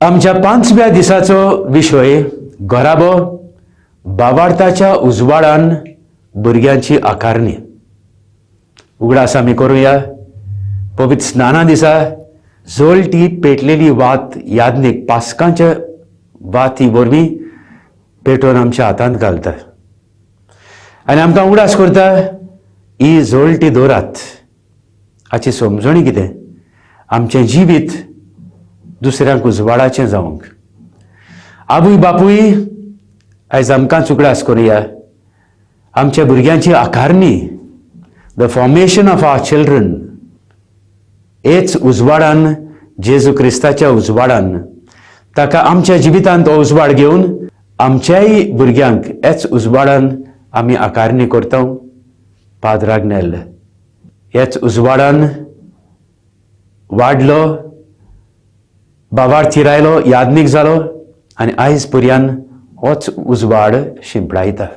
आमच्या पांचव्या दिसाचो विशय घराबो बाबार्थाच्या उजवाडान भुरग्यांची आकारणी. उगडास आमी करुया पवित्र स्नाना दिसा जळटी पेटलेली वात यादनीक पास्कांच्या वाती वरवीं पेटोवन आमच्या हातांत घालता आनी आमकां उगडास करता ही जळटी दवरात. हाची समजणी कितें? आमचें जिवीत दुसऱ्यांक उजवाडाचें जावंक. आवय बापूय आयज आमकांच उगडास करुया आमच्या भुरग्यांची आकारणी, the formation of our children, हेच उजवाडान, जेजू क्रिस्ताच्या उजवाडान ताका आमच्या जिवितांत हो उजवाड घेवन आमच्याय भुरग्यांक हेच उजवाडान आमी आकारणी करता. पाद्र आग्नेल हेच उजवाडान वाडलो, बाबार थिरायलो, यादनीक जालो आनी आयज पर्यान होच उजवाड शिंपडायता.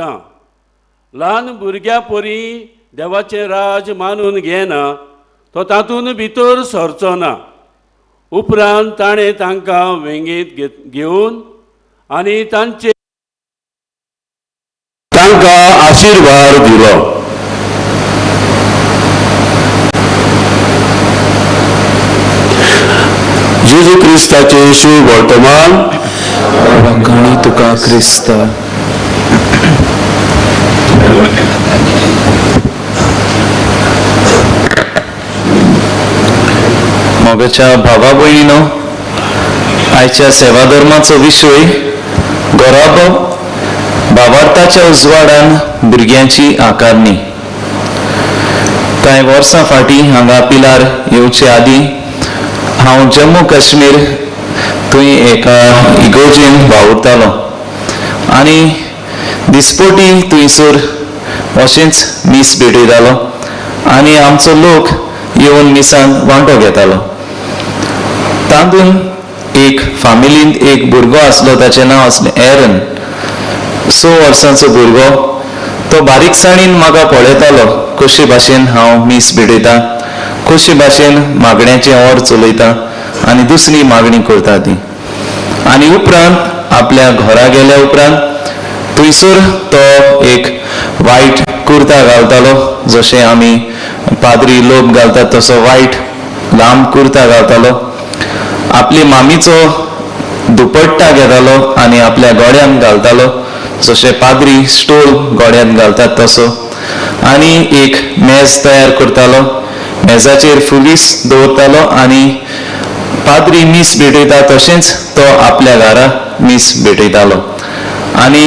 सांगता, ल्हान भुरग्या परी देवाचें राज मानून घेना तो तातूंत भितर सरचो ना. उपरांत ताणें तांकां वेंगेंत घेवन आनी तांचे तांकां आशिर्वाद दिलो. जेजू क्रिस्ताचे शुभ वर्तमान. वाखाणी तुका क्रिस्ता. मोगाच्या भावा भयणीनो, आयच्या सेवा धर्माचो विशय घराबो भावार्थाच्या उजवाडान भुरग्यांची आकारणी. कांय वर्सां फाटीं हांगा पिलार येवचे आदीं हांव जम्मू काश्मीर थंय एका इगोर्जेन वावुरतालो आनी दिसपोटी थंयसर अशेंच मीस भेटयतालो आनी आमचो लोक येवन मिसान वांटो घेतालो. तातूंत एक फामिलींत एक भुरगो आसलो, ताचें नांव आसलें एरन. 6 वर्सांचो भुरगो. तो बारीकसाणीन म्हाका पळयतालो, कशे भाशेन हांव मीस भेटयता, कशे भाशेन मागण्याचें ओर चलयता आनी दुसरी मागणी करता ती. आनी उपरांत आपल्या घरा गेल्या उपरांत थंयसर तो एक वायट कुर्ता घालतालो, जशें आमी पाद्री लोक घालतात तसो वायट लांब कुर्ता घालतालो. आपली मामीचो दुपट्टा घेतालो आनी आपल्या गोड्यांत घालतालो, जशें पाद्री स्टोल गोड्यांत घालतात तसो. आनी एक मेज तयार करतालो, मेजाचेर फुलीस दवरतालो आनी पाद्री मीस भेटयता तशेंच तो आपल्या घरा मीस भेटयतालो. आनी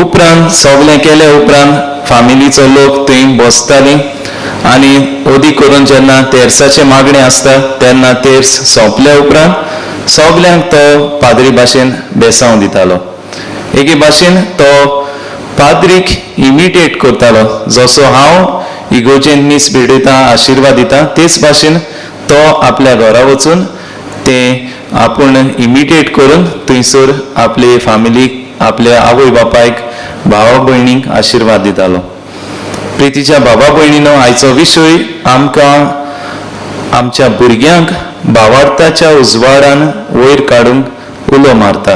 उपरांत सगळें केल्या उपरांत फामिलीचो लोक थंय बसताली आनी अदी करून जेन्ना तेर्साचें मागणें आसता तेन्ना तेर्स सोंपल्या उपरांत सगल्यांक तो पाद्री भाशेन बेसांव दितालो. एके भाशेन तो पाद्रीक इमिटेट करतालो, जसो हांव इगोर्जेन मीस भेटयता आशिर्वाद दिता तेच भाशेन तो आपल्या घरा वचून ते आपूण इमिटेट करून थंयसर आपले फामिलीक, आपल्या आवय बापायक, भावा भयणीक आशिर्वाद दितालो. प्रितीच्या बाबा भयणीनो, आयचो विशय आमकां आमच्या भुरग्यांक भावार्थाच्या उजवाडान वयर काडूंक उलो मारता.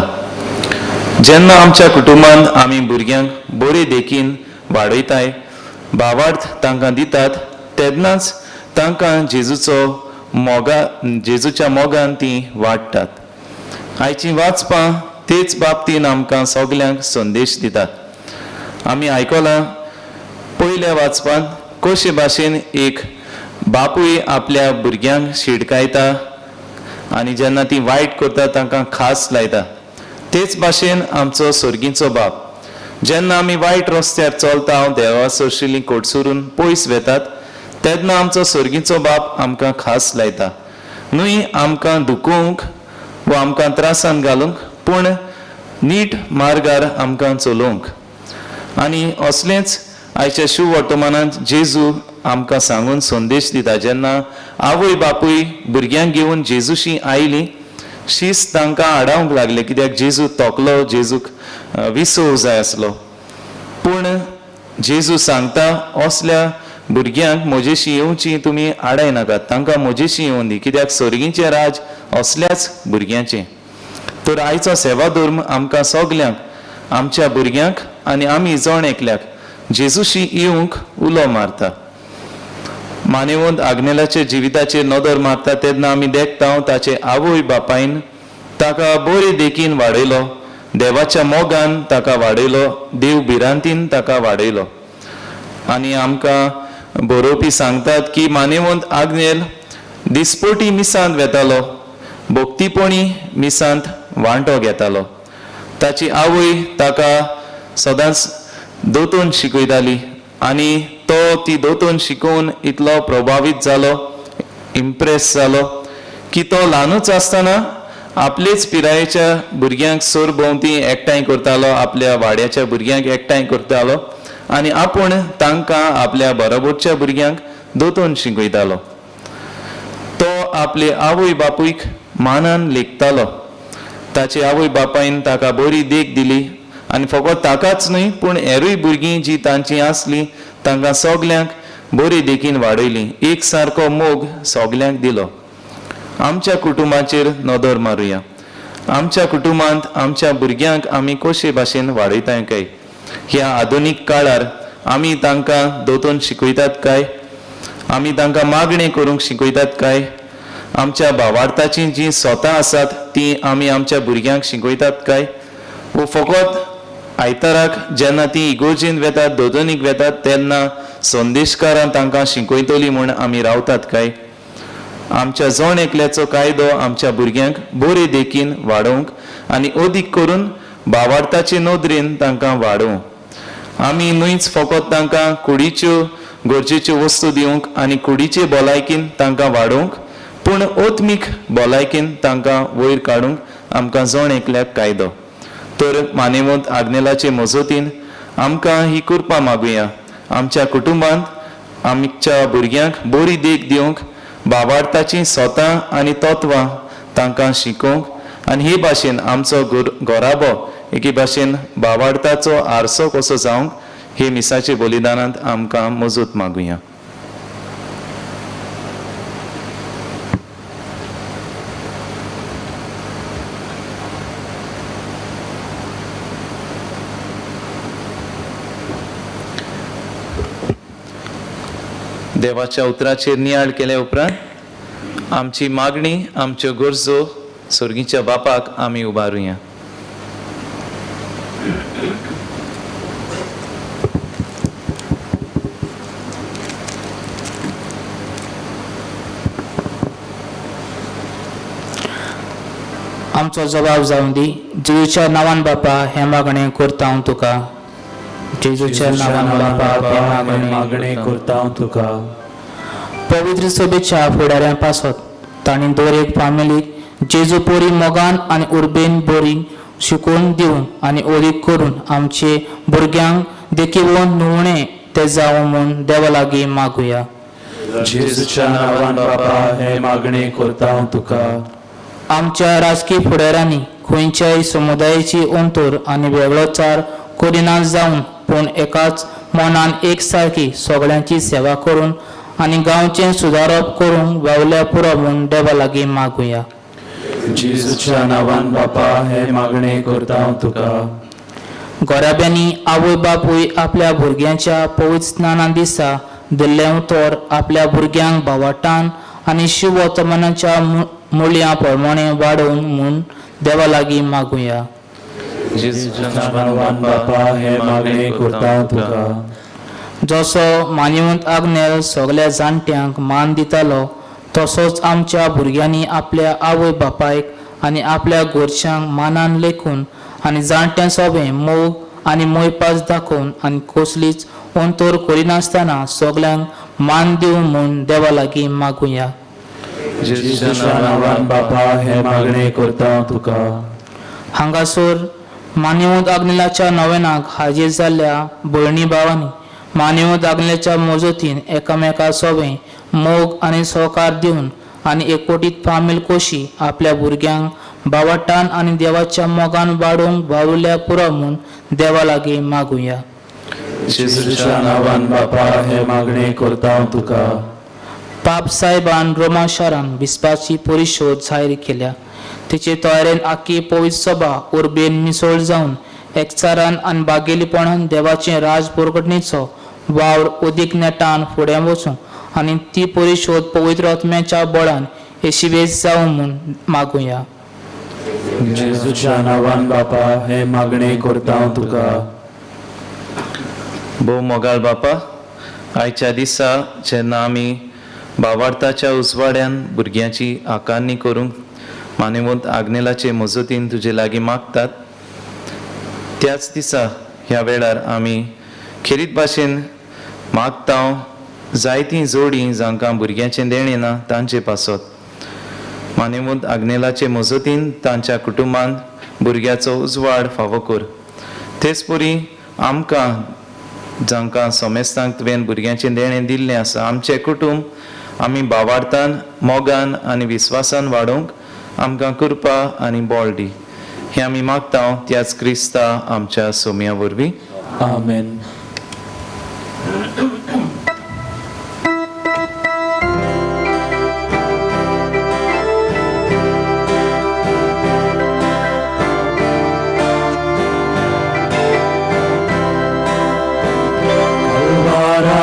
जेन्ना आमच्या कुटुंबांत आमी भुरग्यांक बरे देखीन वाडयताय, भावार्थ तांकां दितात, तेन्नाच तांकां जेजूचो मोगा जेजूच्या मोगान तीं वाडटात. आयचीं वाचपां तेच बाबतीन आमकां सगल्यांक संदेश दितात. आमी आयकलां पयल्या वाचपांत कशे भाशेन एक बापूय आपल्या भुरग्यांक शिडकायता आनी जेन्ना ती वायट करता तांकां खास लायता. तेच भाशेन आमचो सर्गीचो बाप जेन्ना आमी वायट रस्त्यार चलता, देवा सरशिल्ली कोटसुरून पयस वेतात, तेन्ना आमचो सर्गीचो बाप आमकां खास लायता. न्हय आमकां दुखोवंक वा आमकां त्रासान घालूंक, पूण नीट मार्गार आमकां चलोवंक. आनी असलेंच आयच्या शुभ वर्तमानांत जेजू आमकां सांगून संदेश दिता. जेन्ना आवय बापूय भुरग्यांक घेवन जेजूशी आयली, शीस तांकां आडावंक लागले, कित्याक जेजू तोकलो, जेजूक विसव जाय आसलो. पूण जेजू सांगता, असल्या भुरग्यांक म्हजेशी येवची तुमी आडाय नाकात, तांकां म्हजेशी येवन दी, कित्याक सर्गीचें राज असल्याच भुरग्यांचें. तर आयचो सेवा धर्म आमकां सगल्यांक, आमच्या भुरग्यांक आनी आमी जण एकल्याक जेजूशी येवंक उलो मारता. मानेवंत आग्नेलाच्या जिविताचेर नदर मारता तेन्ना आमी देखता ताचे आवय बापायन ताका बरे देखीन वाडयलो, देवाच्या मोगान ताका वाडयलो, देव भिरांतीन ताका वाडयलो. आनी आमकां बरोवपी सांगतात की मानेवंत आग्नेल दिसपोटी मिसांत वेतालो, भक्तीपणी मिसांत वांटो घेतालो. ताची आवय ताका सदांच दोतोन शिकयताली आनी तो ती दोतोन शिकोवन इतलो प्रभावीत जालो, इम्प्रेस जालो की तो ल्हानूच आसतना आपलेच पिरायेच्या भुरग्यांक सरभोंवती एकठांय करतालो, आपल्या वाड्याच्या भुरग्यांक एकठांय करतालो आनी आपूण तांकां आपल्या बरोबरच्या भुरग्यांक दोतोन शिकयतालो. तो आपले आवय बापूयक मानान लेखतालो. ताचे आवय बापायन ताका बरी देख दिली आनी फकत ताकाच न्हय पूण हेरूय भुरगीं जी तांची आसली तांकां सगल्यांक बरी देखीन वाडयली, एक सारको मोग सगल्यांक दिलो. आमच्या कुटुंबाचेर नदर मारुया. आमच्या कुटुंबांत आमच्या भुरग्यांक आमी कशे भाशेन वाडयताय काय? ह्या आधुनीक काळार आमी तांकां दोतोन शिकयतात काय? आमी तांकां मागणें करूंक शिकयतात काय? आमच्या भावार्थाचीं जीं स्वता आसात तीं आमी आमच्या भुरग्यांक शिकयतात काय? वो फकत आयताराक जेन्ना ती इगोर्जीन वेतात, दोतोनीक वेतात तेन्ना संदेशकारां तांकां शिकयतली म्हूण आमी रावतात काय? आमच्या जण एकल्याचो कायदो आमच्या भुरग्यांक बरे देखीन वाडोवंक आनी अदीक करून भावार्थाचे नदरेन तांकां वाडोवंक. आमी न्हयच फकत तांकां कुडीच्यो गरजेच्यो वस्तू दिवंक आनी कुडीचे भलायकीन तांकां वाडोवंक, पूण आत्मीक भलायकीन तांकां वयर काडूंक आमकां जण एकल्याक कायदो. तर मानेवंत आग्नेलाचे मजतीन आमकां ही कृपा मागुया, आमच्या कुटुंबांत आमच्या भुरग्यांक बरी देख दिवंक, भावार्थाचीं स्वता आनी तत्वां तांकां शिकोवंक आनी हे भाशेन आमचो घराबो एके भाशेन भावार्थाचो आरसो कसो जावंक हे मिसाचे बलिदानांत आमकां मजत मागुया. देवाच्या उतराचेर नियाळ केले उपरांत आमची मागणी, आमच्यो गरजो सर्गीच्या बापाक आमी उबारुया. आमचो जबाब जावं दी जेजूच्या नांवान बापा हें मागणें करता हांव तुका. जेजूच्या नांवान बापा हें मागणें करता हांव तुका. पवित्र सभेच्या फुडाऱ्यां पासत तांणी दर एक फामिलीक जेजू पोरी मोगान आनी उर्बेन बरी शिकोवन दिवन आनी ओरीक करून आमचे भुरग्यांक देखीवन न्हुवणें तें जावं म्हूण देवा लागीं मागुया. जेजूच्या नांवान बापा हें मागणें करता हांव तुका. आमच्या राजकीय फुडाऱ्यांनी खंयच्याय समुदायाची अंतर आनी वेगळोचार करिना जावन पूण एकाच मनान एक सारकी सगळ्यांची सेवा करून आनी गांवचें सुदारप करूंक वावल्या पुरो म्हूण देवा लागीं मागुया. जेजूच्या नांवान बापा हें मागणें करता हांव तुका. घराब्यांनी आवय बापूय आपल्या भुरग्यांच्या पवित्र स्नाना दिसा दिल्लें उतर आपल्या भुरग्यांक भावाटान आनी शिववर्तमानाच्या मुळयां प्रमाणें वाडोवन म्हूण देवा लागीं मागुया. जेजूच्या नांवान बापा हें मागणें करता हांव तुका. जसो मानवंत आग्नेल सगल्या जाणट्यांक मान दितालो तसोच आमच्या भुरग्यांनी आपल्या आवय बापायक आनी आपल्या घरच्यांक मानान लेखून आनी जाणट्यां सोबें मोग आनी मोयपास दाखोवन आनी कसलीच अंतर करिनासतना सगल्यांक मान दिवं म्हूण देवा लागीं मागुया. जेजूच्या नांवान बापा हें मागणें करता हांव तुका. हांगासर मानवंत आग्नेलाच्या नवेनाक हाजीर जाल्ल्या भयणी भावांनी मानवंत आग्नेलाच्या मजतीन एकामेका सोबें मोग आनी सहकार दिवन आनी एकवटीत फामील कशी आपल्या भुरग्यांक बावटान आनी देवाच्या मोगान वाडोवंक वावुरल्या पुरो म्हूण देवा लागीं मागुया. जेजूच्या नांवान बापा हें मागणें करता हांव तुका. पाप साहेबान रोमा शारान बिस्पाची परिशोध जाहीर केल्या. तिचे तयारेन आख्खी पवित्र सभा उर्बेन मिसळ जावन एकचारान आनी बागेलीपणान देवाचें राज परगटणेचो वावर अदीक नेटान फुडें वचूं आनी ती परिशोध पवित्र आत्म्याच्या बळान येशिवेस जावं म्हूण मागुया. जेजूच्या नांवान बापा हें मागणें करता हांव तुका. भोव मोगाळ बापा, आयच्या दिसा जेन्ना आमी भावार्थाच्या उजवाड्यान भुरग्यांची आकारणी करूंक मानेवंत आग्नेलाचे मजतीन तुजे लागीं मागतात, त्याच दिसा ह्या वेळार आमी खेरीत भाशेन मागता जायतीं जोडीं जांकां भुरग्यांचें देणें ना तांचे पासत मानेवंत आग्नेलाचे मजतीन तांच्या कुटुंबांत भुरग्याचो उजवाड फावो कर. तेच परी आमकां जांकां समेस्तांक तुवें भुरग्यांचें देणें दिल्लें आसा, आमचें कुटुंब आमी भावार्थान, मोगान आनी विस्वासान वाडोवंक आमकां कृपा आनी बळ दी. हें आमी मागता त्याच क्रिस्ता आमच्या सोम्या वरवीं. आमेन.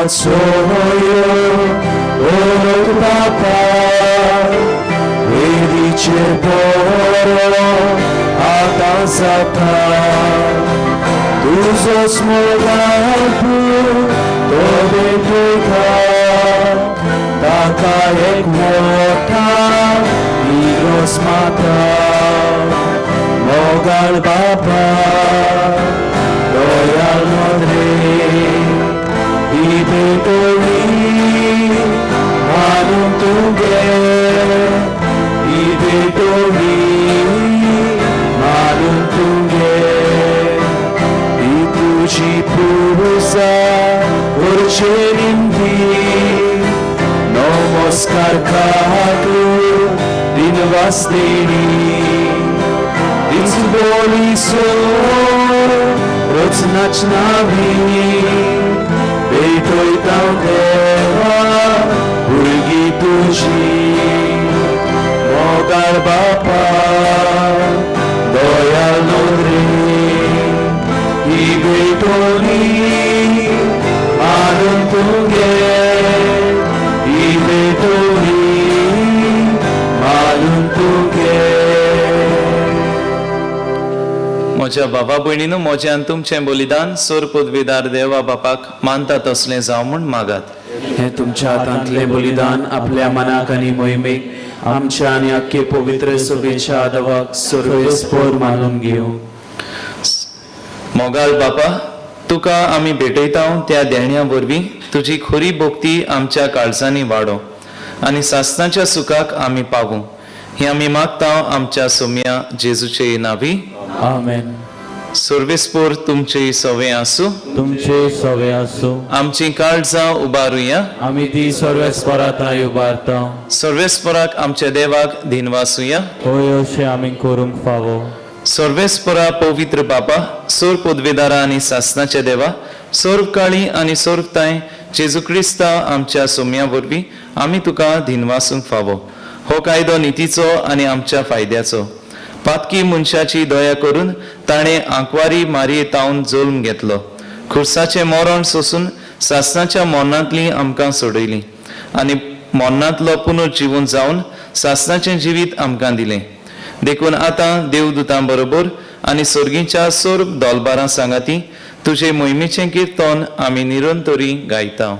Soyo, orot Papa, vedice poro, atanzata, tuzo smogapu, tobe tuita, taka ekmota, igros mata, mogal Papa, doyal nodre, ibetoli manun tuge, ibetoli manun tuge, ituji purusa urchenindi, namaskar kaku dinvastini, ditzboli so rochnachnavi, भेटोयता देवा भुरगीं तुजी, मोगाळ बापा दयाळ नदरे, ही भेटोली मानून तुगे, ही भेटोली मानून तुगे. म्हज्या बाबा भयणीनू, म्हजें आनी तुमचें बलिदान सोर पदवीदार देवा बापाक मानता तसलें जावं म्हूण मागात. हें तुमच्या हातांतलें बलिदान आपल्या मनाक आनी मोहिमेक आमच्या आनी आख्खे पवित्र सभेच्या आदवाक सर्वेस्पोर मानून घेवं. मोगाळ बापा, तुका आमी भेटयता त्या देण्या वरवीं तुजी खरी भक्ती आमच्या काळजांनी वाडो आनी सासणाच्या सुखाक आमी पावूं, हें आमी मागता आमच्या सोम्या जेजूचे नावी. आमेन. सर्वेस्पोर तुमचे सवे आसूं. तुमचे सवे आसूं. आमची काळजां उबारुया. आमी ती सर्वेस्पराताय उबारता. सर्वेस्पराक आमच्या देवाक दिनवासुया. होय, अशें आमी करूंक फावो. सर्वेस्परा पवित्र बापा, सोर पदवेदारा आनी सासणाच्या देवा, सर्व काळी आनी सर्वताय जेजू क्रिस्ता आमच्या सोम्या वरवीं आमी तुका दिनवासूंक फावो. हो कायदो नितीचो आनी आमच्या फायद्याचो. पातकी मनशाची दया करून ताणें आंकवारी मारये तावन जल्म घेतलो. खुर्साचें मरण सोसून सासणाच्या मरणांतली आमकां सोडयली आनी मरणांतलो पुनर्जिवन जावन सासणाचें जिवीत आमकां दिलें. देखून आतां देवदूतां बरोबर आनी सर्गीच्या सर्व दोलबारां सांगाती तुजे मोहिमेचें किर्तन आमी निरंतरी गायता.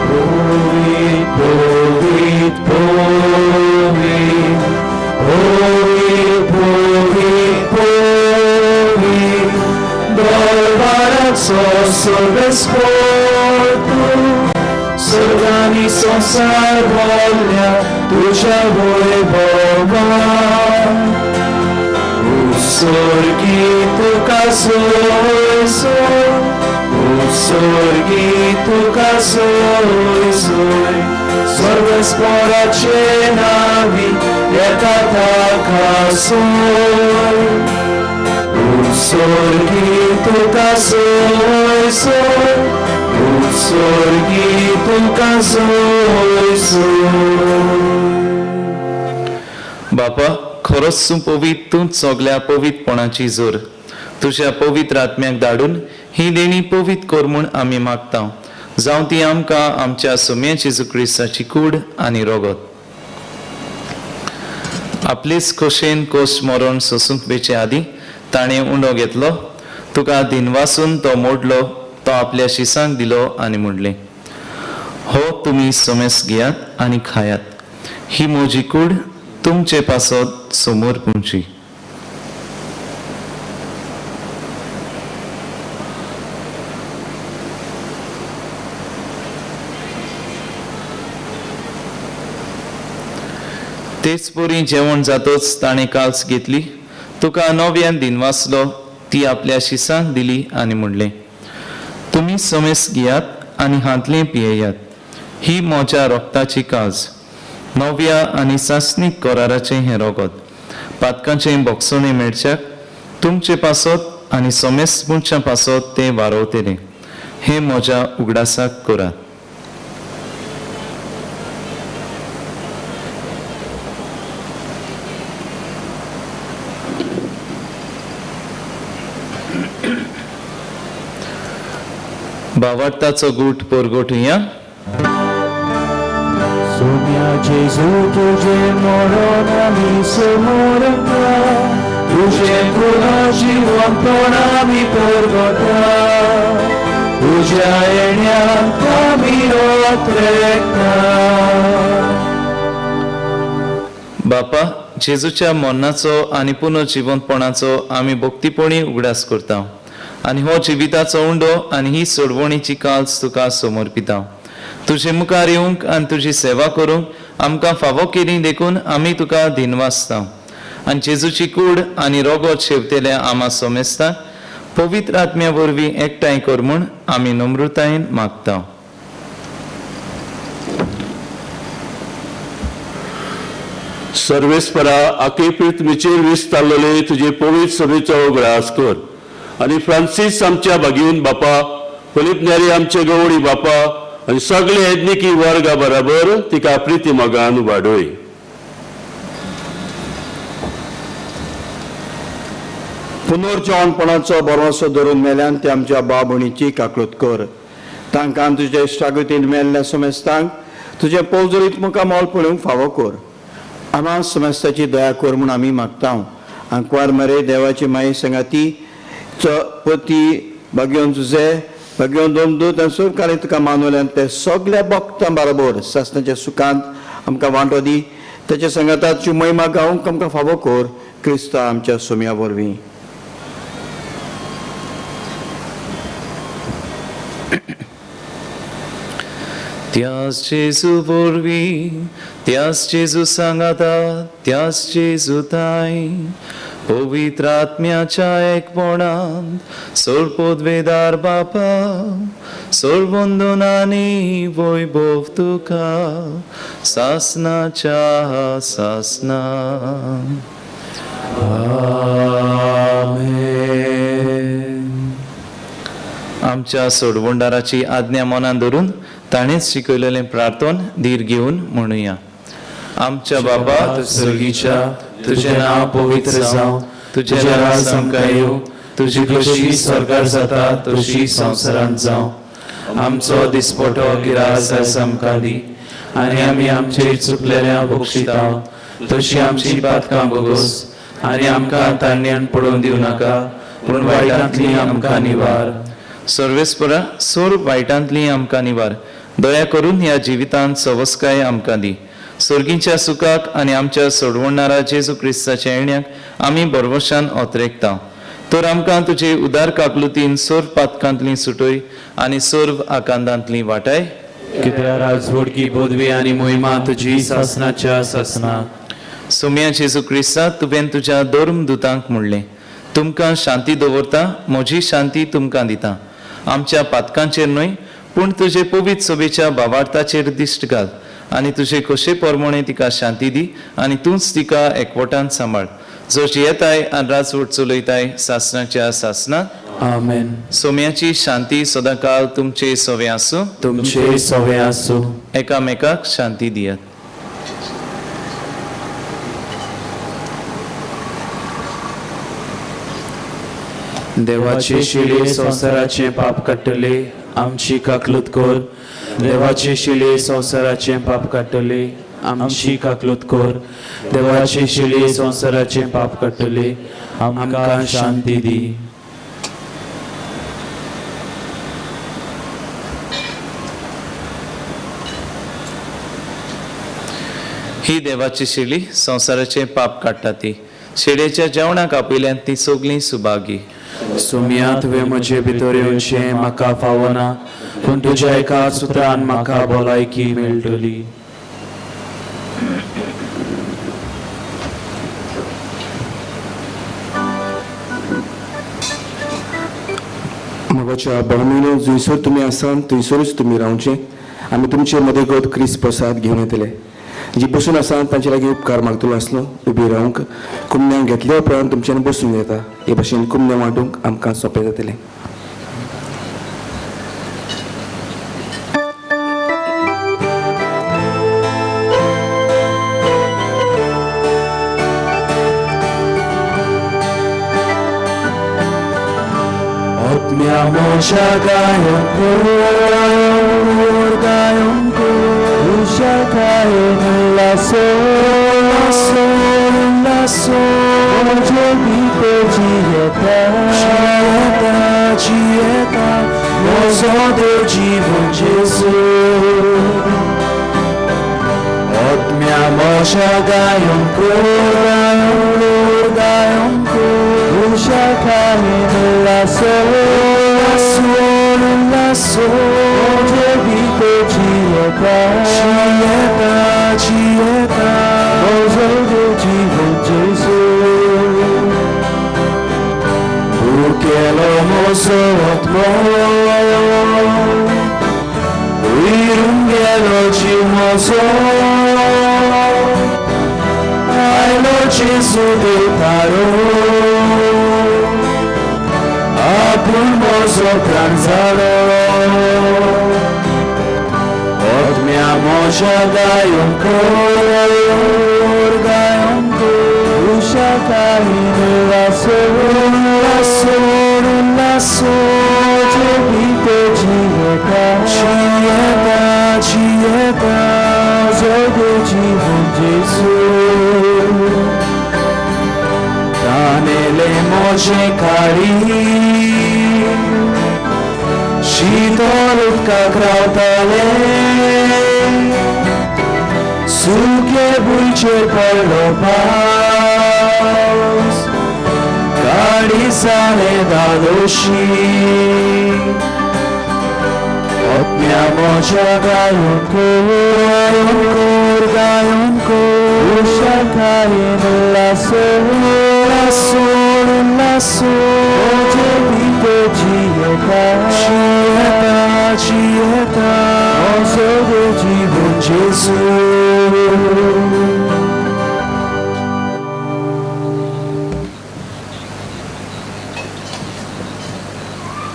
Povit, povit, povit, povit, povit, dolbarazzo sorvesportu, sorgani sonsar voglia, tuja voivova. Usorgi tuka soy soy, usorgi tuka soy soy, सर्वेस्पराचे नावी येता ताका सोय. उत्सर्गी तुका सोय सोय, उत्सर्गी तुका सोय सोय. बापा, खरोच तूं पवित्र, तूंच सगल्या पवित्रपणाची जोर. तुज्या पवित्र आत्म्याक धाडून ही देणी पवित्र कर म्हूण आमी मागता. जावं ती आमकां आमच्या सोम्या जेजू क्रिस्ताची कूड आनी रोगत. आपलेच खोशेन कोश मरण सोसूंक वेचे आदीं ताणें उंडो घेतलो, तुका दिनवासून तो मोडलो, तो आपल्या शिसांक दिलो आनी म्हणलें, हो तुमी समेस घेयात आनी खायात, ही म्हजी कूड तुमचे पासत समोर पुंची. तेच परी जेवण जातच ताणें काल्स घेतली, तुका नव्यान दिनवासलो, ती आपल्या शिसांक दिली आनी म्हणलें, तुमी समेस घेयात आनी हांतलें पियेयात, ही म्हज्या रोगताची काज, नव्या आनी सासणीक कराराचें हें रगत. पातकांचें भोगसणें मेळच्याक तुमचे पासत आनी समेस्त मनशां पासत तें वारवतलें. हें म्हज्या उगडासाक करात. भावार्थाचो गूट परगटुया. सोम्या जेजू तुजें मरण आमी समोरता, तुजें पुनर्जिवनपण आमी परगटा, तुज्या येण्याक आमी ओत्रेकता. बापा, जेजूच्या मरणाचो आनी पुनर्जिवंतपणाचो आमी भक्तीपणी उगडास करता आनी हो जिविताचो उंडो आनी ही सोडवणीची काल्स तुका समर्पिता. तुजे मुखार येवंक आनी तुजी सेवा करूंक आमकां फावो केली देखून आमी तुका दिनवासता. आनी जेजूची कूड आनी रोगोत शेवतेल्या आमा सोमेस्ता पवित्र आत्म्या वरवीं एकठांय कर म्हूण आमी नम्रतायेन मागता. सर्वेस्परा, आखे पृथ्वीचेर विस्तारलेले तुजे पवित्र सभेचो उगडास कर आनी फ्रांसीस आमच्या भागीवन बापा, फिलीप नेरी आमचे गवळी बापा आनी सगळे एदनिकी वर्गा बराबर तिका प्रिती मोगान वाडय. पुनर्जवानपणाचो भरवंसो धरून मेल्यान ते आमच्या भाव भयणीची काकळूत कर. तांकां तुजे इश्टागतीन मेल्ल्या समेस्तांक तुजें पोवजरीत मुखार मोल पळोवंक फावो कर. आमा समेस्ताची दया कर म्हूण आमी मागता. आंकवार मरे देवाची माये संगाती पती भाग्योन तुजे भाग्योन दोन दूत आनी सोबकारे तुका मानवल्यान ते सगल्या भक्तां बरोबर सासणाच्या सुखांत आमकां वांटो दी. तेच्या संगाताची महिमा गावंक आमकां फावो कर क्रिस्ता आमच्या सोम्या वरवीं. त्यास जेजू वरवीं, त्यास जेजू सांगाता, त्यास जेजू ताई पवित्र आत्म्याच्या एकपणांत सोरपोदवेदार बापा, सोरवंदनानी वैभव तुका सासनाच्या सासना. आमच्या सोडवणदाराची आज्ञा मनान धरून ताणेंच शिकयलेलें प्रार्थन धीर घेवन म्हणुया. आमच्या बाबा स्वर्गीच्या, तुजें नांव पवित्र जावं, तुजें राज आमकां येवं, तुजी खोशी स्वर्गार जाता तशी संवसारांत जावं. आमचो दिसपटो गिरास आयज आमकां दी आनी आमी आमचेर चुकलेल्या बक्षिता तशी आमची पातकां भोगोस आनी आमकां ताणण्यान पडोवन दिवं नाका, पूण वायटांतली आमकां निवार. सर्वेस्परा, सोर वायटांतली आमकां निवार. दया करून ह्या जिवितांत सवस्काय आमकां दी. स्वर्गीच्या सुखाक आनी आमच्या सोडवणारा जेजू क्रिस्ताच्या येण्याक आमी भरवशान ओतरेकता. तर आमकां तुजे उदार काकलुतीन सोर पातकांतली सुटय आनी सर्व आकांतांतली वाटाय. कित्याक राजवडकी बोधवी आनी मोहिमा तुजी सासनाच्या सासना. सोम्या जेजू क्रिस्ता, तुवें तुज्या धर्म दुतांक म्हणलें, तुमकां शांती दवरता, म्हजी शांती तुमकां दिता. आमच्या पातकांचेर न्हय पूण तुजे पवित्र सभेच्या भावार्थाचेर दिश्ट घाल आनी तुजे खोशे प्रमाणे तिका शांती दी आनी तूंच तिका एकवटान सांबाळ, जो जियेताय आनी राजवट चलयताय सासनाच्या सासनात. आमेन. सोम्याची शांती सदांकाल तुमचे सवे आसूं. तुमचे सवे आसूं. एकामेकाक शांती दियात. देवाचे शिले संवसाराचें पाप काडटले, आमची काकलूत कर. देवाचे शिले संवसाराचें पाप काडटले, आमची काकलूत कर. देवाचे शिले संवसाराचें पाप काडटले, आमकां शांती दी. ही देवाची शिली संवसाराचें पाप काडटा ती शेळयेच्या जेवणाक आपयल्यान ती सगळीं सुभागी. सोम्या, तुवें म्हजे भितर येवचें म्हाका फावना, पूण तुज्या एका सुत्रान म्हाका भलायकी मेळटली. मोगाच्या बळमीनो, जंयसर तुमी आसा थंयसरूच तुमी रावचें. आमी तुमचे मदगत क्रिस्त प्रसाद घेवन येतले. जी बसून आसा तांचे लागीं उपकार मागतलो आसलो उबी रावंक. कुमण्यांक घेतल्या उपरांत तुमच्यान बसूंक येता. हे भाशेन कुमण्या वांटूंक आमकां सोंपें जातलें.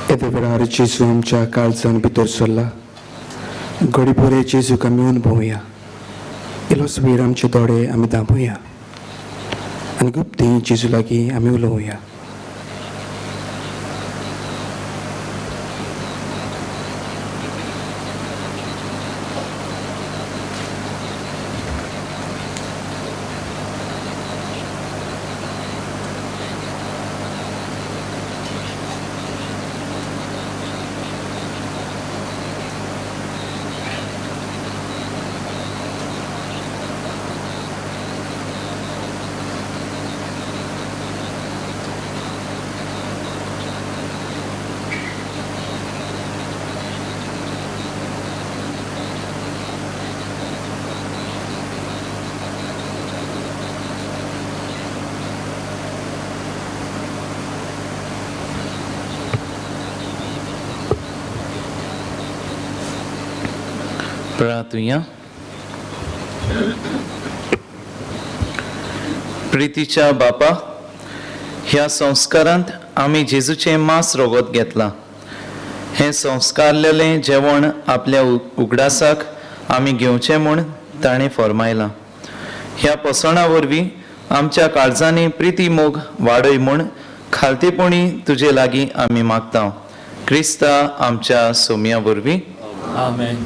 येदे वेळार जेजू आमच्या काळजान भितर सरला. घडी बरे जेजूक आमी अनुभवया. इल्लोसो वेळ आमचे दोळे आमी दांबुया आनी गुप्ती जेजू लागीं आमी उलोवया. प्रार्थुया. प्रितीच्या बापा, ह्या संस्कारांत आमी जेजूचें मांस रगत घेतलां. हें संस्कारलेलें जेवण आपल्या उगडासाक आमी घेवचें म्हूण ताणें फर्मायलां. ह्या पोसणां वरवीं आमच्या काळजांनी प्रिती मोग वाडय म्हूण खालतेपणी तुजे लागीं आमी मागता. क्रिस्ता आमच्या सोम्या वरवीं. आमेन.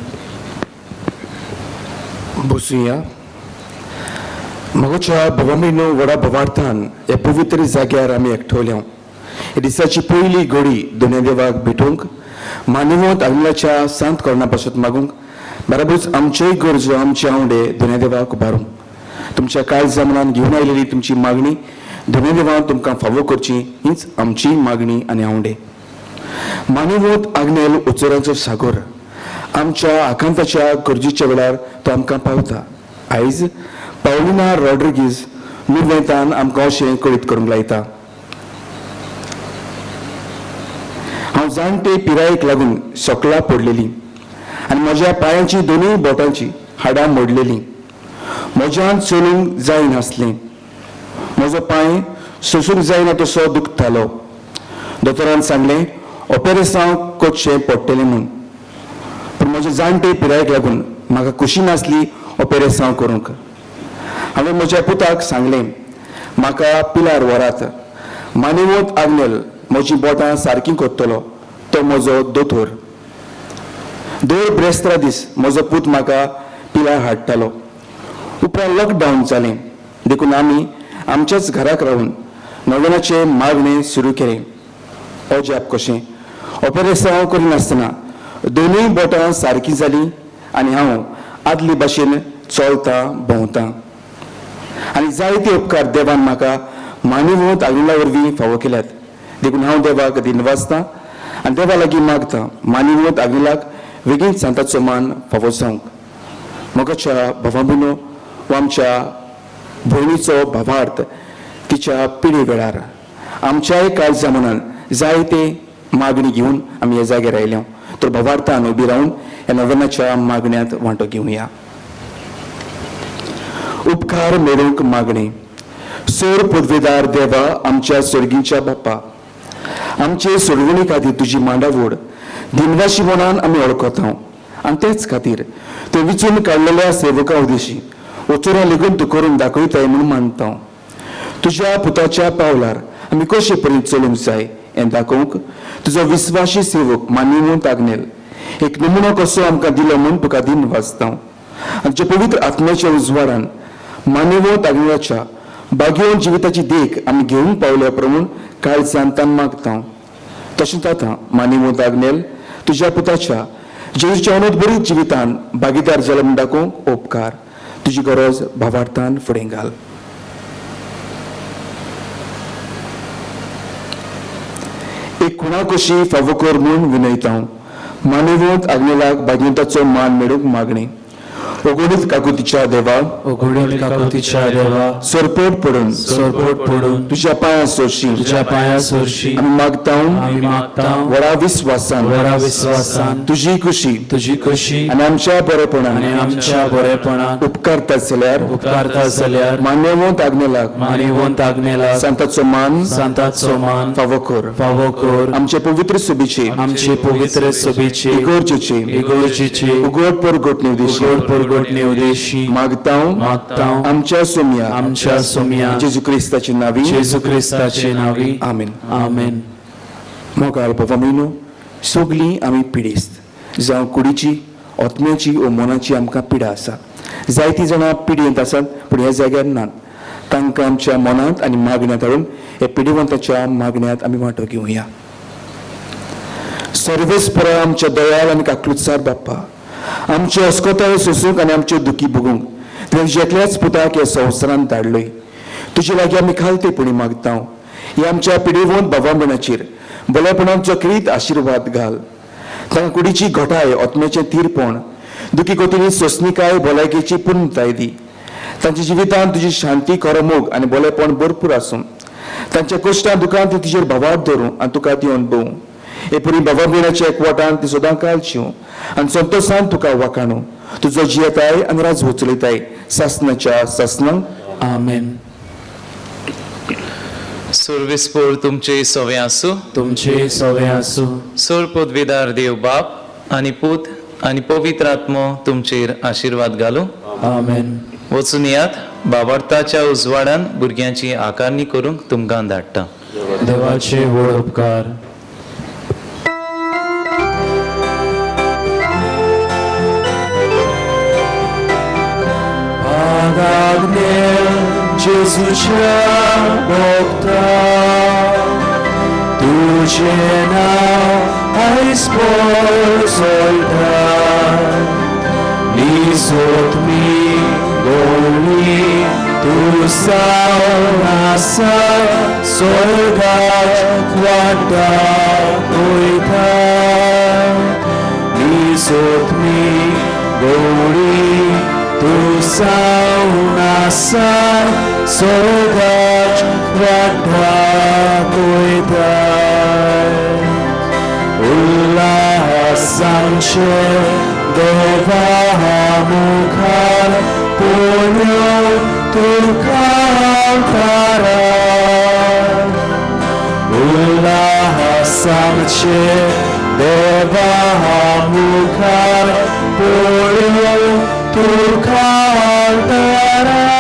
बसुया. म्हज्या भवामिनो व्हडा भवार्थान ह्या पवित्र जाग्यार आमी एकठवल्या. ह्या दिसाची पयली घडी दोनय देवाक भेटूंक मानवत आग्नेलाच्या सांत कोरणा पासत मागूंक बराबरूच आमचेय गरजो आमचे आंवडे दोनय देवाक उबारूंक तुमच्या काळजा मनान घेवन आयलेली तुमची मागणी दोनय देवान तुमकां फावो करची हीच आमची मागणी आनी आंवडे. मानवत आग्नेल उचरांचो सागर आमच्या आकांताच्या गरजेच्या वेळार तो आमकां पावता. आयज पावलिना रॉड्रिगीज नुवेंतान आमकां अशें कळीत करूंक लायता. हांव जाणटे पिरायेक लागून सकला पडलेली आनी म्हज्या पांयांची दोनूय बोटांची हाडां मोडलेली. म्हज्यान चलूंक जायनासलें. म्हजो पांय सोसूंक जायना तसो दुखतालो. दोतोरान सांगलें ऑपेरेसांव करचें पडटलें म्हूण, पूण म्हजे जाणटे पिरायेक लागून म्हाका खुशी नासली ऑपेरेसांव करूंक. हांवें म्हज्या पुताक सांगलें म्हाका पिलार व्हरात, मानेवत आग्नेल म्हजीं बोटां सारकीं करतलो, तो म्हजो दोतोर. दर ब्रेस्तारा दीस म्हजो पूत म्हाका पिलार हाडटालो. उपरांत लॉकडावन जालें देखून आमी आमच्याच घराक रावन नवेनाचें मागणें सुरू केलें. अजाप कशें ऑपेरेसांव करिनासतना दोनूय बोटां सारकीं जालीं आनी हांव आदले भाशेन चलतां भोंवतां. आनी जायते उपकार देवान म्हाका मानिवत आग्नेला वरवीं फावो केल्यात, देखून हांव देवाक दिनवासतां आनी देवा लागीं मागतां मानिवत आग्नेलाक बेगीन सांताचो मान फावो जावंक. मोगाच्या भावा भयणो वा आमच्या भयणीचो भावार्थ तिच्या पिडे वेळार आमच्याय काळजा मनान जायते मागणी घेवन आमी ह्या जाग्यार आयल्या, तर भावार्थान उबी रावन ह्या नव्याच्या मागण्यांत वांटो घेवया. उपकार मेळूंक मागणी. सोर पदवेदार देवा, आमच्या सर्गीच्या बाप्पा, आमचे सोडवणी खातीर तुजी मांडावड दिनवाशी मनान आमी वळखता आनी तेच खातीर तूं विचून काडलेल्या सेवका उदेशी वचोरा लेगून तूं करून दाखयताय म्हूण मानता. तुज्या पुताच्या पावलार आमी कशे परी चलूंक जाय हें दाखोवंक तुजो विस्वाशी सेवक मानिवंत आग्नेल एक नमुनो कसो आमकां दिलो म्हूण तुका दिन वाचता. आनी तुज्या पवित्र आत्म्याच्या उजवाडान मानिवंत आग्नेलाच्या बागेवन जिविताची देख आमी घेवंक पावल्या प्रमाण काळजान तान मागता. तशेंच आतां मानिवंत आग्नेल तुज्या पुताच्या जेजूच्या अनोदबरीत जिवितान भागीदार जालो म्हूण दाखोवंक उपकार. तुजी गरज भावार्थान फुडें घाल. एक खुणा कशी फावो कर म्हूण विनयता. मानिवंत आग्नेलाक भाग्यवंताचो मान मेळूंक मागणी. ओगणीत काकुतीच्या देवा, ओगणीत काकुतीच्या देवा, सरपोट पडून, सरपोट पडून तुज्या पांया सोरशी, तुज्या पांया सोरशी आमी मागता, आमी मागता व्हडा विस्वासान, व्हडा विस्वासान तुजी खुशी, तुजी खुशी आनी आमच्या बरेपणान, आनी आमच्या बरेपणान उपकारता जाल्यार, उपकारता जाल्यार मान्यवंत आग्नेलाक, मान्यवंत आग्नेलाक सांताचो मान, सांताचो मान फावो कर, फावो कर. आमचे पवित्र सभेचे, आमचे पवित्र सभेचे, इगर्जेचे, इगर्जेचे उगड परगटणे उदेशी, उगड परगटणे उदेशी मागता, मागता आमच्या सोम्या, आमच्या सोम्या जेजू क्रिस्ताचे नावी, जेजू क्रिस्ताचे नावी. आमेन. आमेन. मोगाळ बाबा म्हयनो, सगळीं आमी पिडेस्त, जावं कुडीची, आत्म्याची ओ मनाची आमकां पिडा आसा. जायतीं जाणां पिडयेंत आसात पूण ह्या जाग्यार नात. तांकां आमच्या मनांत आनी मागण्यांत हाडून ह्या पिडेवंताच्या मागण्यांत आमी वांटो घेवया. सर्वेस्परा आमच्या दयाल आनी काकलुत्सार बाप्पा, आमचे अस्कताय सोसूंक आनी आमच्यो दुखी भोगूंक तुवें एकल्याच पुताक ह्या संवसारांत धाडलोय. तुजे लागीं आमी खालतेपणी मागता, ह्या आमच्या पिडेवंत भावा भयणाचेर बलेपणाचो क्रीत आशिर्वाद घाल. तांकां कुडीची घटाय, आत्म्याचें थीरपण, दुखी कोतीनी सोंसणीकाय, भलायकेची पुर्णताय दी. तांच्या जिवितांत तुजी शांती, खरो मोग आनी बलेपण भरपूर आसूं. तांच्या कश्टां दुखान ती तुजेर भावार्थ धरूं आनी तुका ती अणभवूं. हे परी बाबा भयणाच्या एकवटान ती सदां काल शिवं आनी संतोशान तुका वाखाणू. तुजो जियेताय आनी राजवट चलयताय सासनाच्या सासनाक. आमेन. सुर्विस्पोर तुमचे सवे आसूं, तुमचे सवे आसूं. सोर पदवीदार देव बाप आनी पूत आनी पवित्र आत्मो तुमचेर आशिर्वाद घालूं. आमेन. वचून यात बाबार्थाच्या उजवाडान भुरग्यांची आकारणी करूंक तुमकां धाडटा. देवाचे व्हड उपकार. जेजूच्या भोगता तुजें नांव आयज पोसयता, निसोतमी गोली तूं सावन आसा स्वर्गाक वाटा वयता, निसोतमी गोली तूं सावन आसा स्वर्गाक वाटा वयता. उल्हासांचे देवा मुखार पळोवन तुका अवतारा. उल्हासांचे देवा मुखार पळोवन तुका अवतारा.